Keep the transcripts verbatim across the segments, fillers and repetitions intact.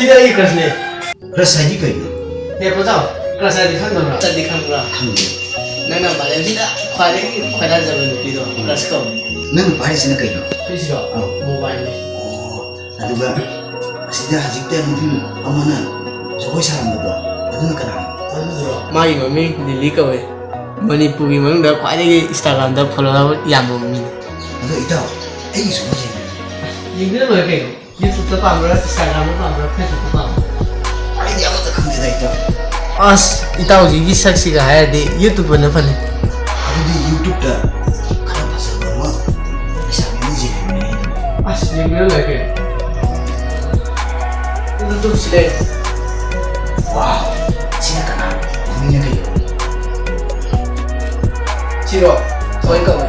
ꯁꯤꯗ ꯑꯩ crushꯅꯦ꯫ Crush ꯍꯥꯏꯗꯤ ꯀꯩꯅꯣ? ꯍꯦ ꯄꯣꯠꯆꯥꯎ, crush ꯍꯥꯏꯗꯤ ꯈꯪꯗꯕ꯭ꯔꯥ? Crushꯗꯤ ꯈꯪꯕ꯭ꯔꯥ? ꯈꯪꯗꯦ꯫ ꯅꯪꯅ ꯃꯥꯂꯦꯝꯁꯤꯗ ꯈ꯭ꯋꯥꯏꯗꯒꯤ ꯈꯣꯏꯗꯥꯖꯕ ꯅꯨꯄꯤꯗꯣ crush ꯀꯧꯏ꯫ ꯅꯪꯅ ꯄꯥꯏꯔꯤꯁꯤꯅ ꯀꯩꯅꯣ? ꯑꯩꯁꯤꯔꯣ? ꯑꯧ꯫ Mobileꯅꯦ꯫ ꯑꯣ, ꯑꯗꯨꯒ ꯑꯁꯤꯗ ꯍꯧꯖꯤꯛꯇ ꯅꯨꯄꯤ ꯑꯃꯅ ꯖꯒꯣꯏ ꯁꯥꯔꯝꯕꯗꯣ, ꯑꯗꯨꯅ ꯀꯅꯥꯅꯣ? ꯑꯗꯨꯗꯨꯔꯣ? ꯃꯥꯒꯤ ꯃꯃꯤꯡ ꯂꯤꯂꯤ ꯀꯧꯋꯦ꯫ ꯃꯅꯤꯄꯨꯔꯒꯤ ꯃꯅꯨꯡꯗ ꯈ꯭ꯋꯥꯏꯗꯒꯤ Instagramꯗ follower ꯌꯥꯝꯕ ꯃꯤꯅꯤ꯫ ꯑꯗꯣ ꯏꯇꯥꯎ, ꯑꯩꯒꯤꯁꯨ ꯑꯃ ꯌꯦꯡꯕꯤꯌꯨ꯫ ꯌꯦꯡꯕꯤꯔ ꯂꯣꯏꯔꯦ ꯀꯩꯅꯣ꯫ YouTubeꯇ ꯄꯥꯝꯕ꯭ꯔꯥ, Instagramꯗ ꯄꯥꯝꯕ꯭ꯔꯥ, Facebookꯇ ꯄꯥꯝꯕ꯭ꯔꯥ? ꯑꯩꯗꯤ ꯑꯃꯠꯇ ꯈꯪꯗꯦꯗ, ꯏꯇꯥꯎ꯫ ꯑꯁ, ꯏꯇꯥꯎꯖꯤꯒꯤ ꯁꯛꯁꯤꯒ ꯍꯥꯏꯔꯗꯤ YouTubeꯅ ꯐꯅꯤ꯫ ꯑꯗꯨꯗꯤ YouTubeꯇ ꯈꯔ ꯐꯖꯕ ꯑꯃ ꯂꯩꯁꯥꯕꯤ ꯑꯃ ꯌꯦꯡꯍꯟꯅꯤꯡꯉꯤ꯫ ꯑꯁ, ꯌꯦꯡꯕꯤꯔ ꯂꯣꯏꯔꯦ ꯀꯩꯅꯣ꯫ ꯑꯗꯨ ꯇꯨꯝꯁꯤꯜꯂꯦ꯫ Wow, ꯁꯤꯅ ꯀꯅꯥꯅꯣ? ꯃꯃꯤꯡꯅ ꯀꯩ ꯀꯧꯏ? ꯁꯤꯔꯣ? ꯊꯣꯏ ꯀꯧꯏ꯫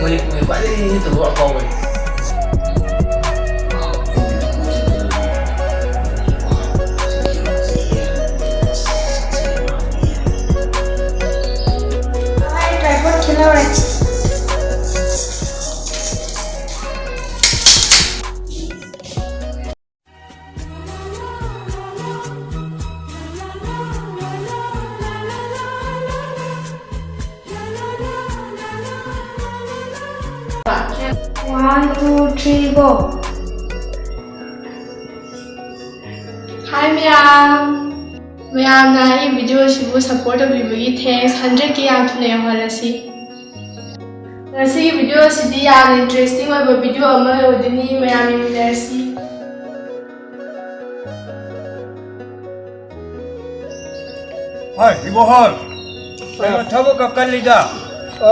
ꯃꯅꯤꯄꯨꯔꯒꯤ ꯈ꯭ꯋꯥꯏꯗꯒꯤ ꯍꯤꯠ ꯇꯧꯕ ꯑꯐꯥꯎꯕꯅꯤ꯫ ꯍꯣꯏ, tripod ꯈꯤꯜꯍꯧꯔꯦ꯫ One, two, three, go. Hi ꯃꯌꯥꯝ꯫ ꯃꯌꯥꯝꯅ ꯑꯩꯒꯤ video ꯑꯁꯤꯕꯨ support ꯇꯧꯕꯤꯕꯒꯤ thanks꯫ Hundred K ꯌꯥꯝ ꯊꯨꯅ ꯌꯧꯍꯜꯂꯁꯤ꯫ ꯉꯁꯤꯒꯤ video ꯑꯁꯤꯗꯤ ꯌꯥꯝꯅ interesting ꯑꯣꯏꯕ video ꯑꯃ ꯑꯣꯏꯗꯣꯏꯅꯤ, ꯃꯌꯥꯝ ꯌꯦꯡꯃꯤꯟꯅꯔꯁꯤ꯫ ꯍꯣꯏ, ꯏꯕꯣꯍꯜ꯫ ꯀꯩꯅꯣ, ꯑ꯫ ꯊꯕꯛꯀ ꯀꯜꯂꯤꯗ꯫ ꯑ,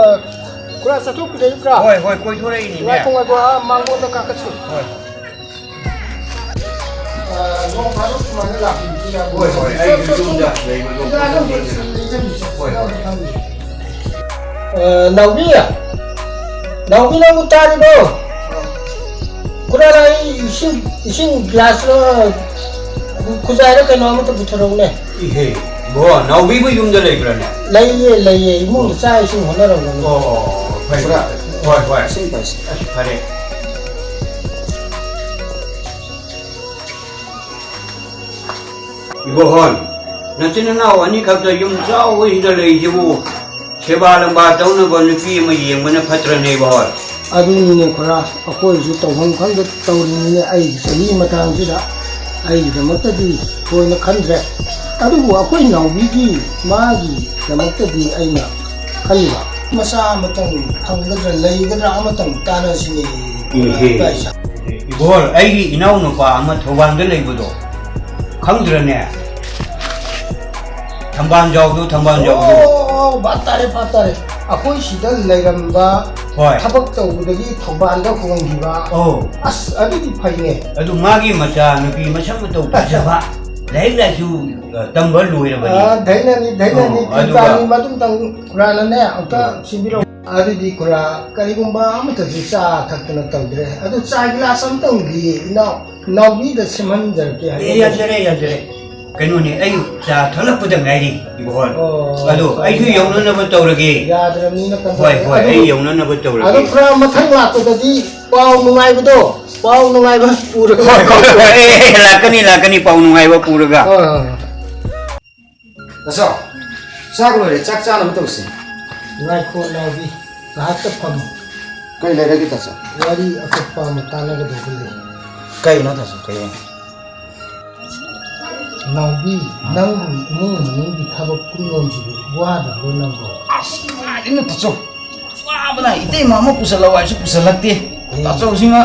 ꯈꯨꯔꯥ ꯆꯠꯊꯣꯛꯄꯤꯔꯛꯏꯕ꯭ꯔꯥ? ꯍꯣꯏ, ꯍꯣꯏ, ꯀꯣꯏꯊꯣꯔꯛꯏꯅꯤꯅꯦ꯫ ꯉꯥꯏꯈꯣ, ꯉꯥꯏꯈꯣ, ꯑꯥ, ꯃꯥꯡꯒꯣꯟꯗ ꯀꯥꯈꯠꯁꯤ꯫ ꯍꯣꯏ꯫ ꯑ, ꯅꯣꯡ ꯐꯥꯗꯣꯛ ꯁꯨꯃꯥꯏꯅ ꯂꯥꯛꯄꯤꯕꯗꯤ ꯌꯥꯕ꯭ꯔꯣ? ꯍꯣꯏ, ꯍꯣꯏ, ꯑꯩꯁꯨ ꯌꯨꯝꯗ ꯂꯩꯕꯗꯣ ꯌꯥꯝ ꯈꯪꯗꯦ꯫ ꯍꯣꯏ, ꯍꯣꯏ꯫ ꯑ, ꯅꯥꯎꯕꯤ? ꯅꯥꯎꯕꯤ, ꯅꯪꯕꯨ ꯇꯥꯔꯤꯕꯣ? ꯈꯨꯔꯥ, ꯑꯩ ꯏꯁꯤꯡ, ꯏꯁꯤꯡ glass ꯂꯣ, ꯈꯨꯖꯥꯏꯔ ꯀꯩꯅꯣ ꯑꯃꯇ ꯄꯨꯊꯣꯔꯛꯎꯅꯦ꯫ ꯏꯍꯦ, ꯏꯕꯣ, ꯅꯥꯎꯕꯤꯕꯨ ꯌꯨꯝꯗ ꯂꯩꯕ꯭ꯔꯥꯅꯦ? ꯂꯩꯌꯦ, ꯂꯩꯌꯦ, ꯏꯃꯨꯡꯗ ꯆꯥꯛ ꯏꯁꯤꯡ ꯍꯣꯠꯅꯔꯝꯒꯅꯤ꯫ ꯑꯣ, ꯑꯣ, ꯑꯣ, ꯐꯩ, ꯈꯨꯔꯥ꯫ ꯐꯩ, ꯐꯩ꯫ ꯍꯣꯏ, ꯍꯣꯏ꯫ ꯏꯁꯤꯡ ꯄꯥꯏꯁꯤ꯫ ꯑꯁ, ꯐꯔꯦ꯫ ꯏꯕꯣꯍꯣꯟ, ꯅꯆꯤꯟ ꯅꯅꯥꯎ ꯑꯅꯤꯈꯛꯇ ꯌꯨꯝ ꯆꯥꯎꯕꯁꯤꯗ ꯂꯩꯁꯤꯕꯨ ꯁꯦꯕꯥ ꯂꯝꯕꯥ ꯇꯧꯅꯕ ꯅꯨꯄꯤ ꯑꯃ ꯌꯦꯡꯕꯅ ꯐꯠꯇ꯭ꯔꯅꯦ ꯏꯕꯣꯍꯣꯟ? ꯑꯗꯨꯅꯤꯅꯦ ꯈꯨꯔꯥ, ꯑꯩꯈꯣꯏꯁꯨ ꯇꯧꯐꯝ ꯈꯪꯗ ꯇꯧꯔꯤꯅꯤꯅꯦ꯫ ꯑꯩꯒꯤ ꯆꯍꯤ ꯃꯇꯥꯡꯁꯤꯗ ꯑꯩꯒꯤꯗꯃꯛꯇꯗꯤ ꯊꯣꯏꯅ ꯈꯟꯗ꯭ꯔꯦ꯫ ꯑꯗꯨꯕꯨ ꯑꯩꯈꯣꯏ ꯅꯥꯎꯕꯤꯒꯤ ꯃꯥꯒꯤꯗꯃꯛꯇꯗꯤ ꯑꯩꯅ ꯈꯜꯂꯤꯕ ꯃꯆꯥ ꯑꯃꯇꯪ ꯐꯪꯒꯗ꯭ꯔꯥ ꯂꯩꯒꯗ꯭ꯔꯥ ꯑꯃꯇꯪ ꯇꯥꯟꯅꯁꯤꯅꯦ꯫ ꯏꯍꯦ꯫ ꯏꯕꯣꯍꯣꯟ, ꯑꯩꯒꯤ ꯏꯅꯥꯎ ꯅꯨꯄꯥ ꯑꯃ ꯊꯧꯕꯥꯜꯗ ꯂꯩꯕꯗꯣ ꯈꯪꯗ꯭ꯔꯅꯦ? ꯊꯝꯕꯥꯜ ꯖꯥꯎꯗꯣ, ꯊꯝꯕꯥꯜ ꯖꯥꯎꯗꯣ꯫ ꯑꯣ, ꯚꯥꯞ ꯇꯥꯔꯦ, ꯚꯥꯞ ꯇꯥꯔꯦ꯫ ꯑꯩꯈꯣꯏ ꯁꯤꯗ ꯂꯩꯔꯝꯕ ꯍꯣꯏ꯫ ꯊꯕꯛ ꯇꯧꯕꯗꯒꯤ ꯊꯧꯕꯥꯜꯗ ꯍꯣꯡꯈꯤꯕ꯫ ꯑꯧ꯫ ꯑꯁ, ꯑꯗꯨꯗꯤ ꯐꯩꯅꯦ꯫ ꯑꯗꯨ ꯃꯥꯒꯤ ꯃꯆꯥ ꯅꯨꯄꯤ ꯃꯁꯛ ꯃꯇꯧ ꯐꯖꯕ, ꯂꯥꯏꯔꯤꯛ ꯂꯥꯏꯁꯨ, ꯑ, ꯇꯝꯕ ꯂꯣꯏꯔꯕꯅꯤ꯫ ꯑ, ꯙꯩꯅꯅꯤ, ꯙꯩꯅꯅꯤ, ꯑꯣ, ꯑꯗꯨꯒ ꯙꯩꯅꯅꯤ, ꯃꯗꯨꯝꯇꯪ ꯈꯨꯔꯥꯅꯅꯦ, ꯑꯝꯇ ꯎꯝ꯫ ꯁꯤꯟꯕꯤꯔꯛꯑꯣ꯫ ꯑꯗꯨꯗꯤ ꯈꯨꯔꯥ, ꯀꯔꯤꯒꯨꯝꯕ ꯑꯃꯠꯇꯁꯨ ꯆꯥ ꯊꯛꯇꯅ ꯇꯧꯗ꯭ꯔꯦ꯫ ꯑꯗꯨ ꯆꯥ ꯒꯤꯂꯥꯁ ꯑꯝꯇꯪꯗꯤ ꯏꯅꯥꯎ, ꯏꯅꯥꯎꯕꯤꯗ ꯁꯦꯝꯍꯟꯖꯔꯛꯀꯦ ꯍꯥꯏꯕ꯫ ꯑꯦ, ꯌꯥꯖꯔꯦ, ꯌꯥꯖꯔꯦ꯫ ꯀꯩꯅꯣꯅꯦ, ꯑꯩ ꯆꯥ ꯊꯛꯂꯛꯄꯗ ꯉꯥꯏꯔꯤ, ꯏꯕꯣꯍꯣꯟ꯫ ꯑꯣ, ꯑꯗꯣ ꯑꯩꯁꯨ ꯌꯥꯗ꯭ꯔꯦ꯫ ꯌꯧꯅꯅꯕ ꯇꯧꯔꯒꯦ꯫ ꯌꯥꯗ꯭ꯔꯕꯅꯤꯅ ꯀꯝꯗꯧꯅꯤ? ꯍꯣꯏ, ꯍꯣꯏ, ꯑꯗꯨ, ꯑꯩ ꯌꯧꯅꯅꯕ ꯇꯧꯔꯒꯦ꯫ ꯑꯗꯨ ꯈꯨꯔꯥ, ꯃꯊꯪ ꯂꯥꯛꯄꯗꯗꯤ ꯄꯥꯎ ꯅꯨꯡꯉꯥꯏꯕꯗꯣ, ꯄꯥꯎ ꯅꯨꯡꯉꯥꯏꯕ ꯄꯨꯔꯒ꯫ ꯍꯣꯏ, ꯍꯣꯏ, ꯍꯣꯏ, ꯑꯦ, ꯑꯦ, ꯂꯥꯛꯀꯅꯤ, ꯂꯥꯛꯀꯅꯤ, ꯄꯥꯎ ꯅꯨꯡꯉꯥꯏꯕ ꯄꯨꯔꯒ꯫ ꯍꯣꯏ, ꯍꯣꯏ, ꯍꯣꯏ꯫ ꯇꯥꯆꯧ, ꯆꯥꯛ ꯂꯣꯏꯔꯦ, ꯆꯥꯛ ꯆꯥꯅꯕ ꯇꯧꯁꯤ꯫ ꯉꯥꯏꯈꯣ, ꯅꯥꯎꯕꯤ, ꯉꯥꯏꯍꯥꯛꯇ ꯐꯝꯃꯨ꯫ ꯀꯩ ꯂꯩꯔꯒꯦ, ꯇꯥꯆꯧ? ꯋꯥꯔꯤ ꯑꯀꯨꯞꯄ ꯑꯃ ꯇꯥꯟꯅꯒꯗꯧꯕ ꯂꯩ꯫ ꯀꯩꯅꯣ, ꯇꯥꯆꯧ, ꯀꯩꯅꯣ? ꯅꯥꯎꯕꯤ, ꯑꯥ꯫ ꯅꯪꯕꯨ ꯏꯃꯨꯡ ꯃꯅꯨꯡꯒꯤ ꯊꯕꯛ ꯀꯨꯡꯂꯣꯟꯁꯤꯕꯨ ꯋꯥꯗꯕ꯭ꯔꯣ ꯅꯪꯕꯨ? ꯑꯁ, ꯀꯥꯏꯗꯩꯅꯣ, ꯇꯥꯆꯧ? ꯋꯥꯕꯅ ꯏꯇꯩꯃ ꯑꯃ ꯄꯨꯁꯜꯂꯛꯑꯣ ꯍꯥꯏꯁꯨ ꯄꯨꯁꯜꯂꯛꯇꯦ꯫ ꯑꯦ꯫ ꯇꯥꯆꯧꯁꯤꯃ꯫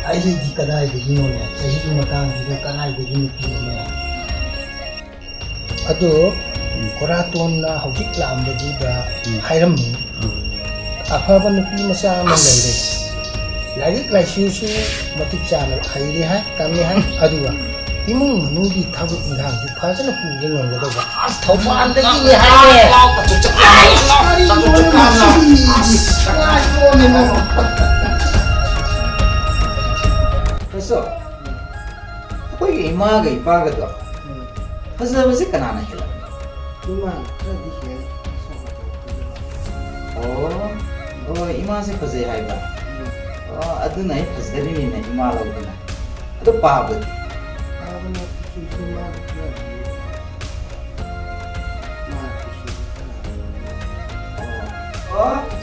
ꯑꯩꯗꯤ ꯀꯗꯥꯏꯗꯒꯤꯅꯣꯅꯦ, ꯆꯍꯤꯒꯤ ꯃꯇꯥꯡꯁꯤꯗ ꯀꯗꯥꯏꯗꯒꯤ ꯅꯨꯄꯤꯅꯣꯅꯦ? ꯑꯗꯨ ꯎꯝ꯫ ꯈꯨꯔꯥꯇꯣꯟꯅ ꯍꯧꯖꯤꯛ ꯂꯥꯛꯑꯝꯕꯗꯨꯗ ꯎꯝ꯫ ꯍꯥꯏꯔꯝꯃꯤ꯫ ꯎꯝ꯫ ꯑꯐꯕ ꯅꯨꯄꯤ ꯃꯆꯥ ꯑꯃ ꯑꯁ꯫ ꯂꯩꯔꯦ꯫ ꯂꯥꯏꯔꯤꯛ ꯂꯥꯏꯁꯨꯁꯨ ꯃꯇꯤꯛ ꯆꯥꯅ ꯍꯩꯔꯦ ꯍꯥꯏ, ꯇꯝꯃꯦ ꯍꯥꯏ꯫ ꯑꯗꯨꯒ ꯏꯃꯨꯡ ꯃꯅꯨꯡꯒꯤ ꯊꯕꯛ ꯏꯪꯈꯥꯡꯁꯨ ꯐꯖꯅ ꯄꯨꯕ ꯉꯝꯒꯗꯧꯕ꯫ ꯑꯁ, ꯊꯧꯕꯥꯜꯗꯒꯤꯅꯦ ꯍꯥꯏꯅꯦ꯫ ꯂꯥꯎ, ꯂꯥꯎ, ꯂꯥꯎ, ꯂꯥꯎ, ꯂꯥꯎ, ꯂꯥꯎ, ꯂꯥꯎ, ꯂꯥꯎ꯫ ꯀꯔꯤꯅꯣ ꯁꯤꯗꯤ? ꯉꯥꯏꯈꯣꯅꯦ ꯅꯪ꯫ ꯇꯥꯆꯧ, ꯑꯩꯈꯣꯏꯒꯤ ꯏꯃꯥꯒ ꯏꯄꯥꯒꯗꯣ ꯎꯝ꯫ ꯐꯖꯕꯁꯦ ꯀꯅꯥꯅ ꯍꯦꯜꯂꯝꯒꯦ? ꯏꯃꯥꯅ ꯈꯔꯗꯤ ꯍꯦꯜꯂꯦ꯫ ꯑꯣ, ꯑꯣ, ꯏꯃꯥꯁꯦ ꯐꯖꯩ ꯍꯥꯏꯕ? ꯎꯝ꯫ ꯑꯣ, ꯑꯗꯨꯅ ꯑꯩ ꯐꯖꯔꯤꯅꯤꯅ ꯏꯃꯥ ꯂꯧꯗꯅ꯫ ꯑꯗꯣ ꯄꯥꯕꯗꯤ? ꯄꯥꯕꯅ ꯑꯣ,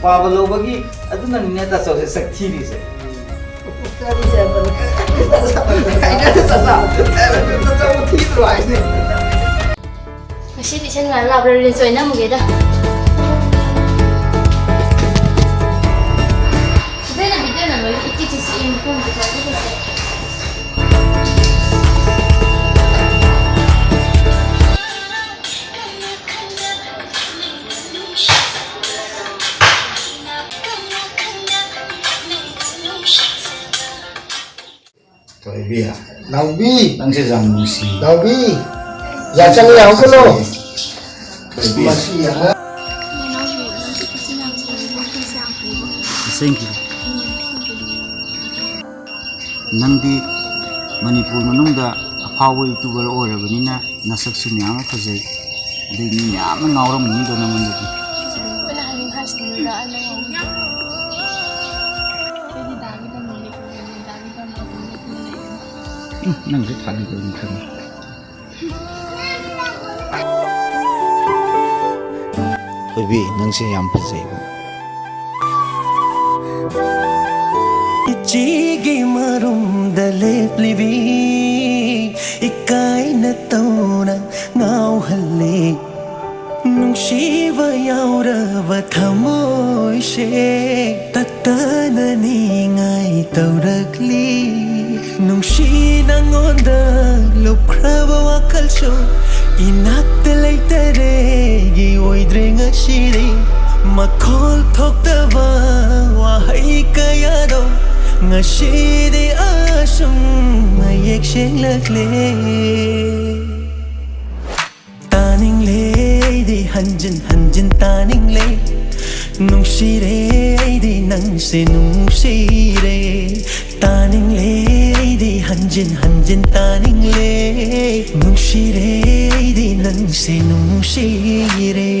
ꯄꯥꯕ ꯂꯧꯕꯒꯤ ꯑꯗꯨꯅꯅꯤꯅꯦ ꯇꯥꯆꯧꯁꯦ ꯁꯛ ꯊꯤꯔꯤꯁꯦ꯫ ꯉꯁꯤꯗꯤ ꯏꯁꯩ ꯅꯨꯡꯉꯥꯏꯕ ꯂꯥꯛꯄ꯭ꯔꯥ? Reels ꯑꯣꯏꯅ ꯅꯝꯃꯨꯒꯦꯗ꯫ ꯁꯤꯗ ꯑꯩꯅ video ꯅꯝꯕꯒꯤ ꯏꯇꯤꯛ ꯆꯤꯛꯏ ꯃꯐꯝꯁꯦ ꯈ꯭ꯋꯥꯏꯗꯒꯤ ꯐꯖꯩ꯫ ꯊꯣꯏꯕꯤ꯫ ꯅꯥꯎꯕꯤ꯫ ꯅꯪꯁꯦ ꯌꯥꯝ ꯅꯨꯡꯁꯤ꯫ ꯅꯥꯎꯕꯤ꯫ ꯌꯥ ꯆꯪꯉꯦ, ꯌꯥꯍꯧꯒꯅꯨ꯫ ꯊꯣꯏꯕꯤ꯫ ꯃꯁꯤ ꯌꯥꯍꯧ-, ꯑꯁꯦꯡꯀꯤ꯫ ꯅꯪꯗꯤ ꯃꯅꯤꯄꯨꯔ ꯃꯅꯨꯡꯗ ꯑꯐꯥꯎꯕ YouTuber ꯑꯣꯏꯔꯕꯅꯤꯅ ꯅꯁꯛꯁꯨ ꯃꯌꯥꯝ ꯑꯃ ꯐꯖꯩ꯫ ꯑꯗꯩ ꯃꯤ ꯃꯌꯥꯝ ꯑꯃ ꯉꯥꯎꯔꯝꯒꯅꯤꯗꯣ ꯅꯉꯣꯟꯗꯗꯤ꯫ ꯑꯩꯅ ꯍꯥꯏꯅꯤꯡ ꯍꯥꯏꯁꯤꯅ ꯑꯩꯅ ꯉꯥꯎꯕꯤꯗꯦ꯫ ꯑꯩꯗꯤ ꯗꯥꯒꯤꯗꯃꯛꯅꯦ ꯈꯜꯂꯦ, ꯗꯥꯒꯤꯗꯃꯛ ꯑꯗꯨꯝ ꯂꯩꯔꯦ꯫ ꯎꯝ, ꯅꯪꯁꯨ ꯐꯥꯒꯤ ꯇꯧꯔꯤ ꯈꯪꯉꯤ꯫ ꯊꯣꯏꯕꯤ, ꯅꯪꯁꯦ ꯌꯥꯝ ꯐꯖꯩꯕ꯫ ꯏꯆꯦꯒꯤ ꯃꯔꯨꯝꯗ ꯂꯦꯞꯂꯤꯕꯤ ꯏꯀꯥꯏꯅ ꯇꯧꯅ ꯉꯥꯎꯍꯜꯂꯤ꯫ ꯅꯨꯡꯁꯤꯕ ꯌꯥꯎꯔꯕ ꯊꯃꯣꯏꯁꯦ ꯇꯠꯇꯅ ꯅꯤꯡꯉꯥꯏ ꯇꯧꯔꯛꯂꯤ꯫ ꯅꯨꯡꯁꯤ ꯅꯉꯣꯟꯗ ꯂꯨꯞꯈ꯭ꯔꯕ ꯋꯥꯈꯜꯁꯨ ꯏꯅꯥꯛꯇ ꯂꯩꯇꯔꯦꯒꯤ ꯑꯣꯏꯗ꯭ꯔꯦ ꯉꯁꯤꯗꯤ꯫ ꯃꯈꯣꯜ ꯊꯣꯛꯇꯕ ꯋꯥꯍꯩ ꯀꯌꯥꯗꯣ ꯉꯁꯤꯗꯤ ꯑꯁꯨꯝ ꯃꯌꯦꯛ ꯁꯦꯡꯂꯛꯂꯦ꯫ ꯇꯥꯅꯤꯡꯂꯦ ꯑꯩꯗꯤ ꯍꯟꯖꯤꯟ ꯍꯟꯖꯤꯟ ꯇꯥꯅꯤꯡꯂꯦ꯫ ꯅꯨꯡꯁꯤꯔꯦ ꯑꯩꯗꯤ ꯅꯪꯁꯦ ꯅꯨꯡꯁꯤꯔꯦ꯫ ꯇꯥꯅꯤꯡꯂꯦ ꯑꯩꯗꯤ ꯍꯟꯖꯤꯟ ꯍꯟꯖꯤꯟ ꯇꯥꯅꯤꯡꯂꯦ꯫ ꯅꯨꯡꯁꯤꯔꯦ ꯑꯩꯗꯤ ꯅꯪꯁꯦ ꯅꯨꯡꯁꯤꯔꯦ꯫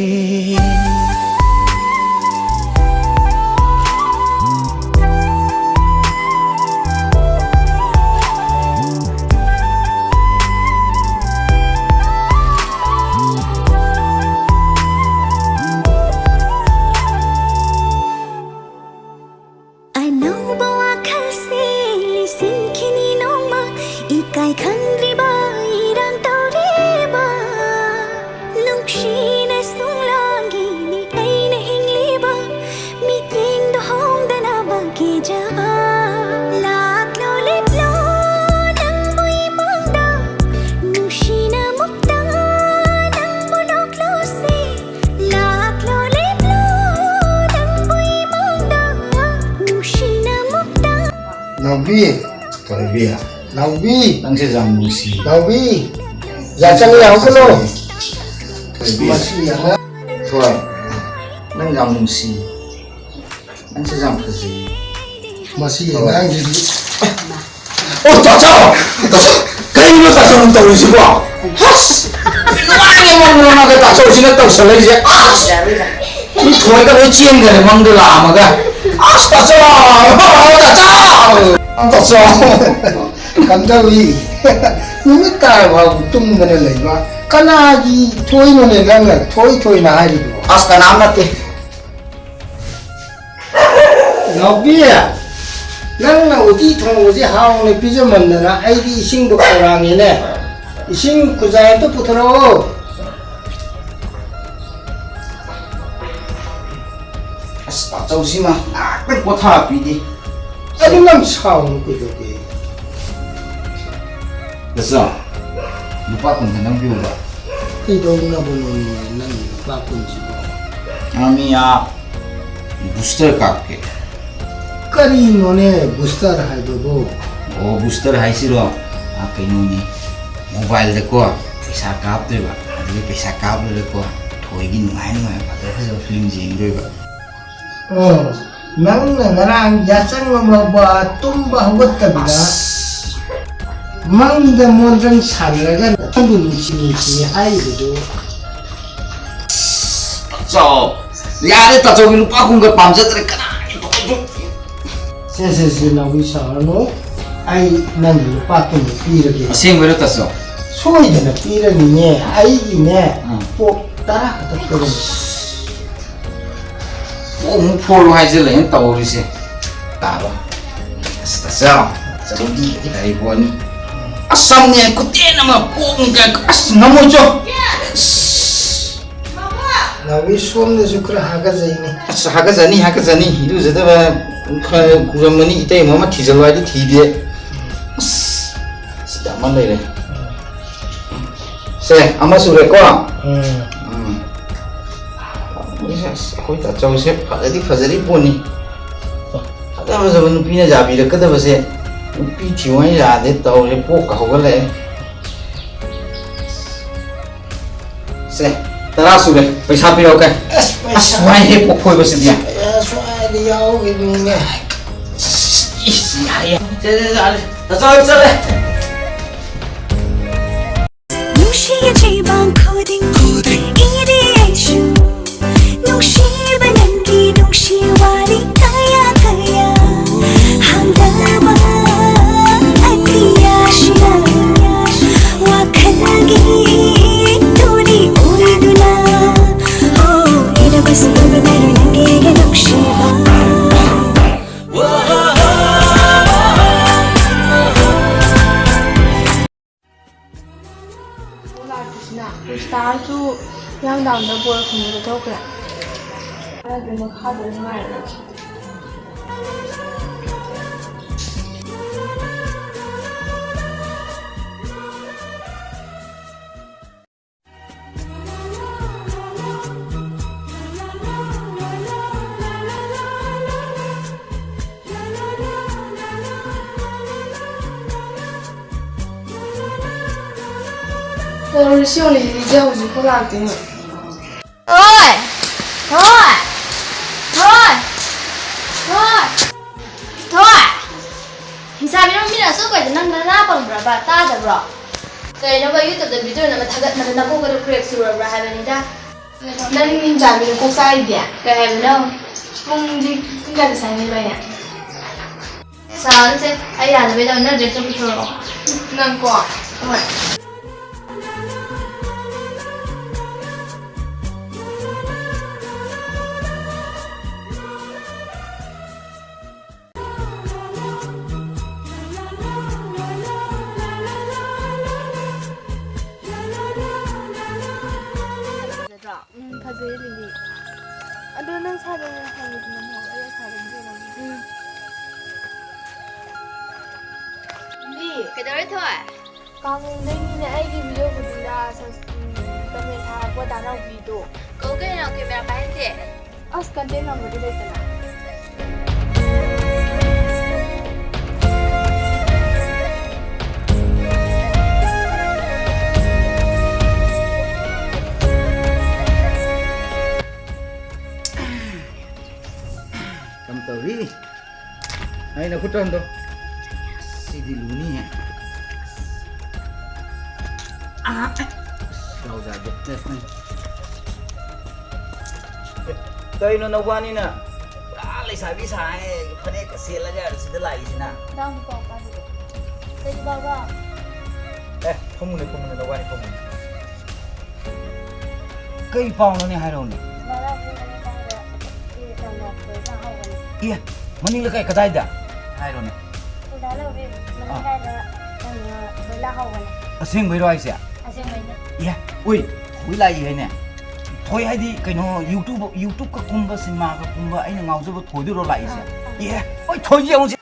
ꯅꯥꯎꯕꯤ꯫ ꯊꯣꯏꯕꯤ꯫ ꯅꯥꯎꯕꯤ꯫ ꯅꯪꯁꯦ ꯌꯥꯝ ꯅꯨꯡꯁꯤ꯫ ꯅꯥꯎꯕꯤ꯫ ꯌꯥꯆꯪ ꯌꯥꯎꯁꯜꯂꯣ꯫ ꯊꯣꯏꯕꯤ꯫ ꯃꯁꯤ ꯑꯉꯥꯡ꯫ ꯊꯣꯏ꯫ ꯅꯪ ꯌꯥꯝ ꯅꯨꯡꯁꯤ꯫ ꯅꯪꯁꯦ ꯌꯥꯝ ꯐꯖꯩ꯫ ꯃꯁꯤ ꯑꯉꯥꯡꯁꯤꯗꯤ꯫ ꯑꯣ, ꯇꯥꯆꯧ! ꯇꯥꯆꯧ! ꯀꯩꯅꯣ ꯇꯥꯆꯧꯅ ꯇꯧꯔꯤꯁꯤꯕꯣ? ꯑꯁ! ꯅꯨꯡꯉꯥꯏꯅ ꯃꯪ ꯃꯪꯉꯒ ꯇꯥꯆꯧꯁꯤꯅ ꯇꯧꯁꯜꯂꯛꯏꯁꯦ꯫ ꯑꯁ! ꯃꯤ ꯊꯣꯏꯒ ꯂꯣꯏ ꯆꯦꯟꯈꯔꯦ ꯃꯪꯗ ꯂꯥꯛꯑꯝꯃꯒ꯫ ꯑꯁ, ꯇꯥꯆꯧ! ꯇꯥꯆꯧ! ꯇꯥꯆꯧ! ꯀꯝꯗꯧꯏ? ꯅꯨꯃꯤꯠ ꯇꯥꯔꯐꯥꯎ ꯇꯨꯝꯗꯅ ꯂꯩꯕ ꯀꯅꯥꯒꯤ ꯊꯣꯏꯅꯣꯅꯦ ꯅꯪꯅ ꯊꯣꯏ ꯊꯣꯏꯅ ꯍꯥꯏꯔꯤꯕꯣ? ꯑꯁ, ꯀꯅꯥꯝ ꯅꯠꯇꯦ꯫ ꯅꯥꯎꯕꯤ, ꯅꯪꯅ ꯎꯇꯤ ꯊꯣꯡꯕꯁꯤ ꯍꯥꯎꯅ ꯄꯤꯖꯃꯟꯗꯅ ꯑꯩꯗꯤ ꯏꯁꯤꯡꯕꯨ ꯈꯧꯔꯥꯡꯉꯦꯅꯦ꯫ ꯏꯁꯤꯡ ꯈꯨꯖꯥꯏ ꯑꯝꯇ ꯄꯨꯊꯣꯔꯛꯑꯣ꯫ ꯑꯁ, ꯇꯥꯆꯧꯁꯤꯃ ꯉꯥꯏꯍꯥꯛꯇꯪ ꯄꯣꯊꯥꯕꯤꯗꯦ꯫ ꯑꯗꯨ ꯅꯪ ꯁꯥꯎꯅꯨ ꯀꯩꯗꯧꯒꯦ? ꯇꯥꯆꯧ, ꯂꯨꯄꯥ ꯀꯨꯟ ꯈꯛꯇꯪ ꯄꯤꯌꯨꯕ꯫ ꯀꯩꯗꯧꯅꯕꯅꯣꯅꯦ ꯅꯪ ꯂꯨꯄꯥ ꯀꯨꯟꯁꯤꯕꯣ? ꯑꯥ, ꯃꯤ ꯑꯥ ꯕꯨꯁꯇꯔ ꯀꯥꯞꯀꯦ꯫ ꯀꯔꯤꯅꯣꯅꯦ ꯕꯨꯁꯇꯔ ꯍꯥꯏꯕꯕꯨ? ꯑꯣ, ꯕꯨꯁꯇꯔ ꯍꯥꯏꯁꯤꯔꯣ? ꯑꯥ, ꯀꯩꯅꯣꯅꯤ, ꯃꯣꯕꯥꯏꯜꯗꯀꯣ ꯄꯩꯁꯥ ꯀꯥꯞꯇꯣꯏꯕ, ꯑꯗꯨꯒꯤ ꯄꯩꯁꯥ ꯀꯥꯞꯂꯨꯔꯒꯀꯣ ꯊꯣꯏꯒꯤ ꯅꯨꯡꯉꯥꯏ ꯅꯨꯡꯉꯥꯏꯕ ꯐꯖ ꯐꯖꯕ ꯐꯤꯂꯝꯁꯦ ꯌꯦꯡꯗꯣꯏꯕ꯫ ꯑꯣ, ꯅꯪꯅ ꯉꯔꯥꯡ ꯌꯥꯆꯪ ꯑꯃ ꯇꯨꯝꯕ ꯍꯧꯒꯠꯇꯕꯤꯗ ꯑꯁ꯫ ꯃꯪꯗ ꯃꯣꯟꯗ꯭ꯔꯪ ꯁꯥꯟꯅꯔꯒ ꯅꯪꯕꯨ ꯅꯨꯡꯁꯤ ꯅꯨꯡꯁꯤ ꯍꯥꯏꯔꯤꯕꯗꯨ꯫ ꯇꯥꯆꯧ, ꯌꯥꯔꯦ, ꯇꯥꯆꯧꯒꯤ ꯂꯨꯄꯥ ꯀꯨꯟꯒ ꯄꯥꯝꯖꯗ꯭ꯔꯦ, ꯀꯅꯥꯒꯤ ꯂꯨꯄꯥ ꯀꯨꯟ? ꯁꯦ, ꯁꯦ, ꯁꯦ, ꯅꯥꯎꯕꯤ ꯁꯥꯎꯔꯅꯨ, ꯑꯩ ꯅꯪꯒꯤ ꯂꯨꯄꯥ ꯀꯨꯟ ꯄꯤꯔꯒꯦ꯫ ꯑꯁꯦꯡꯕꯩꯔꯣ, ꯇꯥꯆꯧ? ꯁꯣꯏꯗꯅ ꯄꯤꯔꯅꯤꯌꯦ, ꯑꯩꯒꯤꯅꯦ, ꯎꯝ꯫ ꯄꯣꯛ ꯇꯔꯥ ꯈꯛꯇ ꯄꯤꯔꯅꯤ꯫ ꯄꯣꯛ ꯑꯃꯨꯛ ꯐꯣꯜꯂꯣ ꯍꯥꯏꯖꯤꯜꯂꯛꯑꯦꯅ ꯇꯧꯔꯤꯁꯦ꯫ ꯇꯥꯕ꯫ ꯑꯁ, ꯇꯥꯆꯧ, ꯆꯧꯗꯤ ꯂꯩꯕꯣꯅꯤ꯫ ꯑꯁ, ꯁꯝꯅꯦ, ꯈꯨꯇꯦꯟ ꯑꯃ ꯄꯣꯛꯅꯤ ꯀꯥꯏ, ꯑꯁ, ꯉꯝꯃꯣꯏ, ꯆꯣ꯫ ꯑꯁ꯫ ꯅꯥꯎꯕꯤ, ꯁꯣꯝꯗꯁꯨ ꯈꯔ ꯍꯥꯒꯠꯆꯩꯅꯦ꯫ ꯑꯁ, ꯍꯥꯒꯠꯆꯅꯤ, ꯍꯥꯒꯠꯆꯅꯤ꯫ ꯏꯔꯨꯖꯗꯕ ꯈꯔ ꯀꯨꯏꯔꯝꯃꯅꯤ꯫ ꯏꯇꯩꯃ ꯑꯃ ꯊꯤꯖꯤꯜꯂꯣ ꯍꯥꯏꯗꯤ ꯊꯤꯗꯦ꯫ ꯑꯁ, ꯑꯁ, ꯌꯥꯝꯃꯟ ꯂꯩꯔꯦ꯫ ꯁꯦ, ꯑꯃ ꯁꯨꯔꯦꯀꯣ? ꯎꯝ꯫ ꯎꯝ꯫ ꯑꯁ, ꯑꯩꯈꯣꯏ ꯇꯥꯆꯧꯁꯦ ꯐꯖꯗꯤ ꯐꯖꯔꯤ ꯄꯣꯠꯅꯤ꯫ ꯐꯖ ꯐꯖꯕ ꯅꯨꯄꯤꯅ ꯌꯥꯕꯤꯔꯛꯀꯗꯕꯁꯦ, ꯅꯨꯄꯤ ꯊꯤꯉꯩ ꯌꯥꯗꯦ ꯇꯧꯔꯦ, ꯄꯣꯛꯀ ꯍꯧꯒꯠꯂꯛꯑꯦ꯫ ꯁꯦ, ꯇꯔꯥ ꯁꯨꯔꯦ, ꯄꯩꯁꯥ ꯄꯤꯔꯛꯑꯣ ꯀꯩ꯫ ꯑꯁ, ꯄꯩꯁꯥ ꯑꯁ, ꯋꯥꯏꯍꯦ, ꯄꯣꯛ ꯐꯣꯏꯕꯁꯤꯗꯤ꯫ ꯁ꯭ꯋꯥꯏꯗ ꯌꯥꯎꯈꯤꯕꯅꯤꯅꯦ꯫ ꯏꯁ, ꯌꯥꯔꯦ, ꯌꯥꯔꯦ꯫ ꯆꯠꯂꯦ, ꯆꯠꯂꯦ, ꯆꯠꯂꯦ꯫ ꯆꯠꯂꯣ, ꯆꯠꯂꯦ꯫ ꯅꯨꯡꯁꯤꯌꯦ ꯆꯩꯕꯥꯡ ꯈꯨꯗꯤꯡ, ꯈꯨꯗꯤꯡ꯫ ꯏꯔꯦ ꯑꯩꯁꯨ꯫ ꯅꯨꯡꯁꯤꯕ ꯅꯪꯒꯤ ꯅꯨꯡꯁꯤ ꯋꯥꯔꯤ ꯀꯌꯥ ꯀꯌꯥ꯫ ꯍꯥꯡꯗꯕ ꯑꯇꯤꯌꯥꯁꯤꯅ ꯋꯥꯈꯜꯒꯤ ꯇꯨꯔꯤ ꯑꯣꯏꯗꯨꯅ꯫ ꯍꯣ, ꯏꯔꯕꯁꯨ ꯂꯣꯏꯕ ꯅꯥꯏꯔꯣꯏ ꯅꯪꯒꯤ ꯅꯨꯡꯁꯤꯕ꯫ ꯂꯥꯛꯇ꯭ꯔꯤꯁꯤꯅ ꯀ꯭ꯔꯤꯁꯇꯥꯁꯨ ꯍꯤꯌꯥꯡꯗꯥꯡꯗ ꯕꯣꯜ ꯈꯨꯝꯕꯗ ꯊꯣꯛꯈ꯭ꯔꯦ꯫ ꯑꯗꯨ ꯃꯈꯥꯗ ꯅꯨꯡꯉꯥꯏꯔꯦ꯫ ꯇꯧꯔꯤꯁꯤ ꯌꯦꯡꯉꯨꯅꯦ, ꯏꯆꯦ ꯍꯧꯖꯤꯛꯐꯥꯎ ꯂꯥꯛꯇꯦꯅꯦ꯫ ꯊꯣꯏ! ꯊꯣꯏ! ꯊꯣꯏ! ꯊꯣꯏ! ꯊꯣꯏ! ꯂꯩꯁꯥꯕꯤꯅ ꯃꯤꯅ ꯑꯁꯨꯛ ꯀꯩꯗ ꯅꯪ ꯅꯅꯥ ꯄꯪꯕ꯭ꯔꯕ? ꯇꯥꯗꯕ꯭ꯔꯣ? ꯀꯩꯅꯣꯕ YouTube-ꯇ video ꯅꯝꯕ ꯊꯥꯒꯠꯅꯕ ꯅꯀꯣꯛꯀꯗꯣ crack ꯆꯨꯔꯕ꯭ꯔꯥ ꯍꯥꯏꯕꯅꯤꯗ? ꯅꯪ ꯂꯩꯁꯥꯕꯤꯅ ꯀꯣꯛ ꯆꯥꯛꯏꯗꯤ? ꯀꯩ ꯍꯥꯏꯕꯅꯣ? ꯄꯨꯡꯗꯤ ꯄꯨꯡ ꯀꯌꯥꯗ ꯁꯪꯉꯤꯕ ꯑꯩꯅ? ꯁꯥꯔꯁꯦ, ꯑꯩ ꯌꯥꯅꯕꯩꯗꯣ ꯅꯪ dress ꯑꯝ ꯄꯨꯊꯣꯔꯛꯑꯣ꯫ ꯅꯪꯀꯣ? ꯍꯣꯏ꯫ ꯐꯖꯗ꯭ꯔꯣ? ꯎꯝ, ꯐꯖꯩ ꯂꯤꯂꯤ꯫ ꯑꯗꯣ ꯅꯪ ꯁꯥꯗꯅ ꯊꯝꯃꯤꯗꯨꯅ ꯃꯍꯣꯡ ꯑꯩ ꯁꯥꯗꯅ ꯌꯦꯡꯉꯝꯃꯤ꯫ ꯎꯝ꯫ ꯂꯤꯂꯤ꯫ ꯀꯩꯗꯧꯔꯦ ꯊꯣꯏ? ꯀꯥꯡꯂꯦꯟꯗꯒꯤꯅꯦ ꯑꯩꯒꯤ video ꯈꯨꯗꯤꯡꯗ ꯁꯕ-, ꯎꯝ, comment ꯊꯥꯔꯛꯄ ꯗꯥ ꯅꯥꯎꯕꯤꯗꯣ꯫ ꯀꯧ ꯀꯩꯅꯣ, camera ꯄꯥꯏꯍꯟꯁꯦ꯫ ꯑꯁ, content ꯅꯝꯕꯗꯤ ꯂꯩꯇꯅ꯫ ꯇꯧꯔꯤ꯫ ꯑꯩꯅ ꯈꯨꯠ ꯊꯝꯗꯣ꯫ ꯁꯤꯗꯤ ꯂꯨꯅꯤꯍꯦ꯫ ꯑꯥ, ꯑꯦ꯫ ꯗꯥꯎ ꯌꯥꯗꯦ꯫ ꯀꯩꯅꯣ ꯅꯕꯥꯅꯤꯅ ꯄꯨꯔꯥ ꯂꯩꯁꯥꯕꯤ ꯁꯥꯏ ꯐꯅꯦꯛꯀ ꯁꯦꯠꯂꯒ ꯁꯤꯗ ꯂꯥꯛꯏꯁꯤꯅ? ꯏꯅꯥꯎꯒꯤ ꯄꯥꯎ ꯇꯥꯗꯦ꯫ ꯀꯩ ꯄꯥꯎꯅꯣ? ꯑꯦ, ꯐꯝꯃꯨꯅꯦ, ꯐꯝꯃꯨꯅꯦ, ꯅꯕꯥꯅꯤ ꯐꯝꯃꯨꯅꯦ꯫ ꯀꯩ ꯄꯥꯎꯅꯣꯅꯦ ꯍꯥꯏꯔꯛꯎꯅꯦ꯫ ꯕꯥꯕꯥ, ꯄꯨꯡ ꯑꯅꯤ ꯃꯈꯥꯏꯗ ꯀꯩꯅꯣ ꯊꯣꯏ ꯂꯥ ꯍꯧꯕꯅꯦ꯫ ꯑꯦ, ꯃꯅꯤꯡ ꯂꯩꯀꯥꯏ ꯀꯗꯥꯏꯗ? ꯍꯥꯏꯔꯣꯅꯦ꯫ ꯁꯤꯗ ꯂꯧꯕꯤ ꯃꯅꯤꯡ ꯑꯥ꯫ ꯂꯩꯀꯥꯏꯗ ꯀꯩꯅꯣ ꯊꯣꯏ ꯂꯥ ꯍꯧꯕꯅꯦ꯫ ꯑꯁꯦꯡꯕꯩꯔꯣ ꯍꯥꯏꯁꯦ? ꯑꯁꯦꯡꯕꯩꯅꯦ꯫ ꯑꯦ, ꯎꯏ, ꯊꯣꯏ ꯂꯥꯛꯏ ꯍꯥꯏꯅꯦ꯫ ꯊꯣꯏ ꯍꯥꯏꯗꯤ ꯀꯩꯅꯣ YouTube, YouTube-ꯀ ꯀꯨꯝꯕ, ꯁꯤꯅꯦꯃꯥꯒ ꯀꯨꯝꯕ ꯑꯩꯅ ꯉꯥꯎꯖꯕ ꯊꯣꯏꯗꯨꯔꯣ ꯂꯥꯛꯏꯁꯦ? ꯑꯥ, ꯑꯥ꯫ ꯑꯦ, ꯍꯣꯏ, ꯊꯣꯏꯁꯤ ꯌꯦꯡꯉꯨꯁꯤ꯫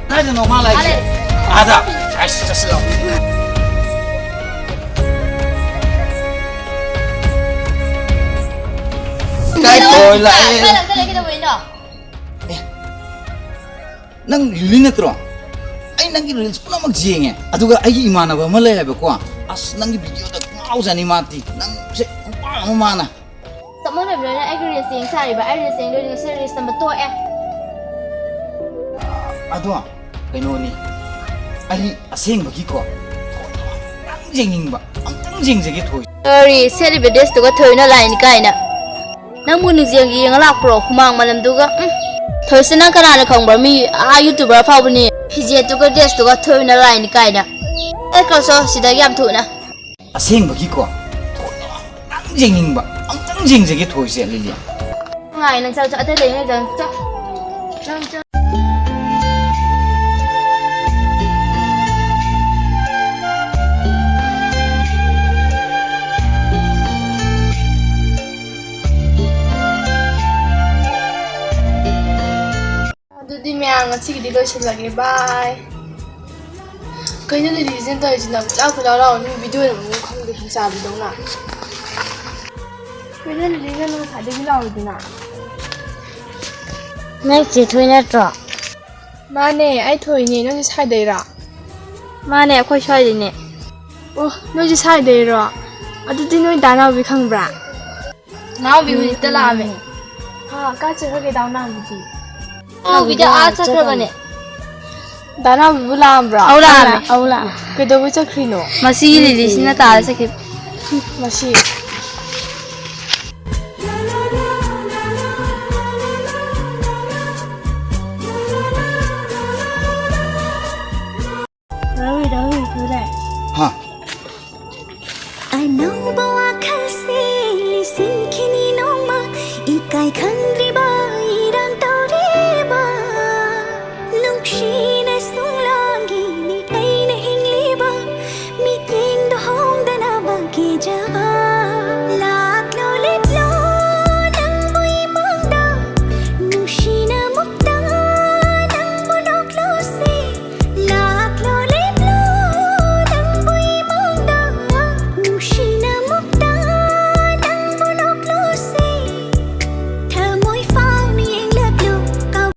ꯀꯥꯏꯗꯅꯣ ꯃꯥ ꯂꯥꯛꯏꯁꯦ? ꯑꯥꯗ꯫ ꯑꯁ, ꯆꯠꯁꯤ ꯂꯥꯛꯑꯣ꯫ ꯀꯥꯏ ꯊꯣꯏ ꯂꯥꯛꯑꯦ? ꯀꯥꯏ ꯂꯥꯛꯇ ꯂꯩ ꯀꯩꯗꯧꯕꯩꯅꯣ? ꯑꯦ, ꯅꯪ ꯂꯤꯂꯤ ꯅꯠꯇ꯭ꯔꯣ? ꯑꯩ ꯅꯪꯒꯤ reels ꯄꯨꯝꯅꯃꯛ ꯌꯦꯡꯉꯦ꯫ ꯑꯗꯨꯒ ꯑꯩꯒꯤ ꯏꯃꯥꯟꯅꯕ ꯑꯃ ꯂꯩ ꯍꯥꯏꯕꯀꯣ꯫ ꯑꯁ, ꯅꯪꯒꯤ video-ꯗ ꯉꯥꯎꯖꯥꯅꯤ ꯃꯥꯗꯤ꯫ ꯅꯪꯁꯦ ꯈꯨꯄꯥꯝ ꯑꯃ ꯃꯥꯅ꯫ ꯆꯞ ꯃꯥꯟꯅꯕꯅꯤꯅ ꯑꯩꯒꯤ reels ꯌꯦꯡ ꯁꯥꯔꯤꯕ꯫ ꯑꯩ reels ꯌꯦꯡꯗꯣꯏꯅꯤ ꯉꯁꯤ reels ꯅꯝꯕ ꯇꯣꯛꯑꯦ꯫ ꯑꯗꯣ ꯀꯩꯅꯣꯅꯤ, ꯑꯩ ꯑꯁꯦꯡꯕꯒꯤꯀꯣ ꯊꯣꯏꯗꯣ ꯑꯝꯇꯪ ꯌꯦꯡꯅꯤꯡꯕ, ꯑꯝꯇꯪ ꯌꯦꯡꯖꯒꯦ ꯊꯣꯏ꯫ ꯀꯔꯤ ꯁꯦꯠꯂꯤꯕ dress-ꯇꯨꯒ ꯊꯣꯏꯅ ꯂꯥꯛꯏꯅꯤ ꯀꯥꯏꯅ? ꯅꯪꯕꯨ ꯅꯨꯡꯖꯦꯡꯒꯤ ꯌꯦꯡꯉ ꯂꯥꯛꯄ꯭ꯔꯣ? ꯍꯨꯃꯥꯡ ꯃꯅꯝꯗꯨꯒ, ꯎꯝ꯫ ꯊꯣꯏꯁꯦ ꯅꯪ ꯀꯅꯥꯅ ꯈꯪꯕ꯭ꯔꯣ? ꯃꯤ ꯑꯥ YouTuber ꯑꯐꯥꯎꯕꯅꯤ꯫ ꯐꯤꯖꯦꯠꯇꯨꯒ dress-ꯇꯨꯒ ꯊꯣꯏꯅ ꯂꯥꯛꯏꯅꯤ ꯀꯥꯏꯅ꯫ ꯆꯠꯈ꯭ꯔꯣ ꯆꯣ ꯁꯤꯗꯒꯤ ꯌꯥꯝ ꯊꯨꯅ꯫ ꯑꯁꯦꯡꯕꯒꯤꯀꯣ ꯊꯣꯏꯗꯣ ꯑꯝꯇꯪ ꯌꯦꯡꯅꯤꯡꯕ, ꯑꯝꯇꯪ ꯌꯦꯡꯖꯒꯦ ꯊꯣꯏꯁꯦ ꯂꯤꯂꯤ꯫ ꯉꯥꯏ ꯅꯪ ꯆꯠ-, ꯆꯠ-, ꯑꯇꯩ ꯂꯩ ꯅꯣꯏ ꯆꯠ-, ꯆꯠ-, ꯅꯪ ꯆꯠ-, ꯑꯗꯨꯗꯤ ꯃꯌꯥꯝ ꯉꯁꯤꯒꯤꯗꯤ ꯂꯣꯏꯁꯤꯜꯂꯒꯦ꯫ Bye꯫ ꯀꯩꯅꯣ ꯂꯤꯂꯤꯁꯤꯅ ꯇꯧꯔꯤꯁꯤꯅ? ꯀꯣꯏꯂꯥꯎ ꯀꯣꯏꯂꯥꯎ ꯂꯥꯎꯔ ꯃꯤ video ꯅꯝꯕꯕꯨ ꯈꯪꯗꯦ, ꯍꯤꯡꯆꯥꯕꯤꯗꯧꯅ꯫ ꯀꯩꯅꯣ ꯂꯤꯂꯤ, ꯅꯪ ꯉꯁꯥꯏꯗꯒꯤ ꯂꯥꯎꯔꯤꯗꯨꯅ? ꯅꯪ ꯆꯦ ꯊꯣꯏ ꯅꯠꯇ꯭ꯔꯣ? ꯃꯥꯅꯦ, ꯑꯩ ꯊꯣꯏꯅꯦ꯫ ꯅꯣꯏꯁꯦ ꯁ꯭ꯋꯥꯏꯗꯩꯔꯣ? ꯃꯥꯅꯦ, ꯑꯩꯈꯣꯏ ꯁ꯭ꯋꯥꯏꯗꯩꯅꯦ꯫ ꯑꯣ, ꯅꯣꯏꯁꯦ ꯁ꯭ꯋꯥꯏꯗꯩꯔꯣ? ꯑꯗꯨꯗꯤ ꯅꯣꯏ ꯗꯥ ꯅꯥꯎꯕꯤ ꯈꯪꯕ꯭ꯔꯥ? ꯅꯥꯎꯕꯤ ꯍꯧꯖꯤꯛꯇ ꯂꯥꯛꯑꯝꯃꯦ꯫ ꯑꯥ, ꯀꯥꯏ ꯆꯠꯈ꯭ꯔꯒꯦ ꯗꯥ ꯅꯥꯎꯕꯤꯗꯤ? ꯅꯥꯎꯕꯤꯗ ꯑꯥ ꯆꯠꯈ꯭ꯔꯕꯅꯦ꯫ ꯗꯥ ꯅꯥꯎꯕꯤꯕꯨ ꯂꯥꯛꯑꯝꯕ꯭ꯔꯣ? ꯑꯧ, ꯂꯥꯛꯑꯝꯃꯦ꯫ ꯑꯧ, ꯂꯥꯛꯑꯝꯃꯦ꯫ ꯀꯩꯗꯧꯕꯩ ꯆꯠꯈ꯭ꯔꯤꯅꯣ? ꯃꯁꯤꯒꯤ ꯂꯤꯂꯤꯁꯤꯅ ꯇꯥꯔ ꯆꯠꯈꯤꯕ꯫ ꯃꯁꯤ꯫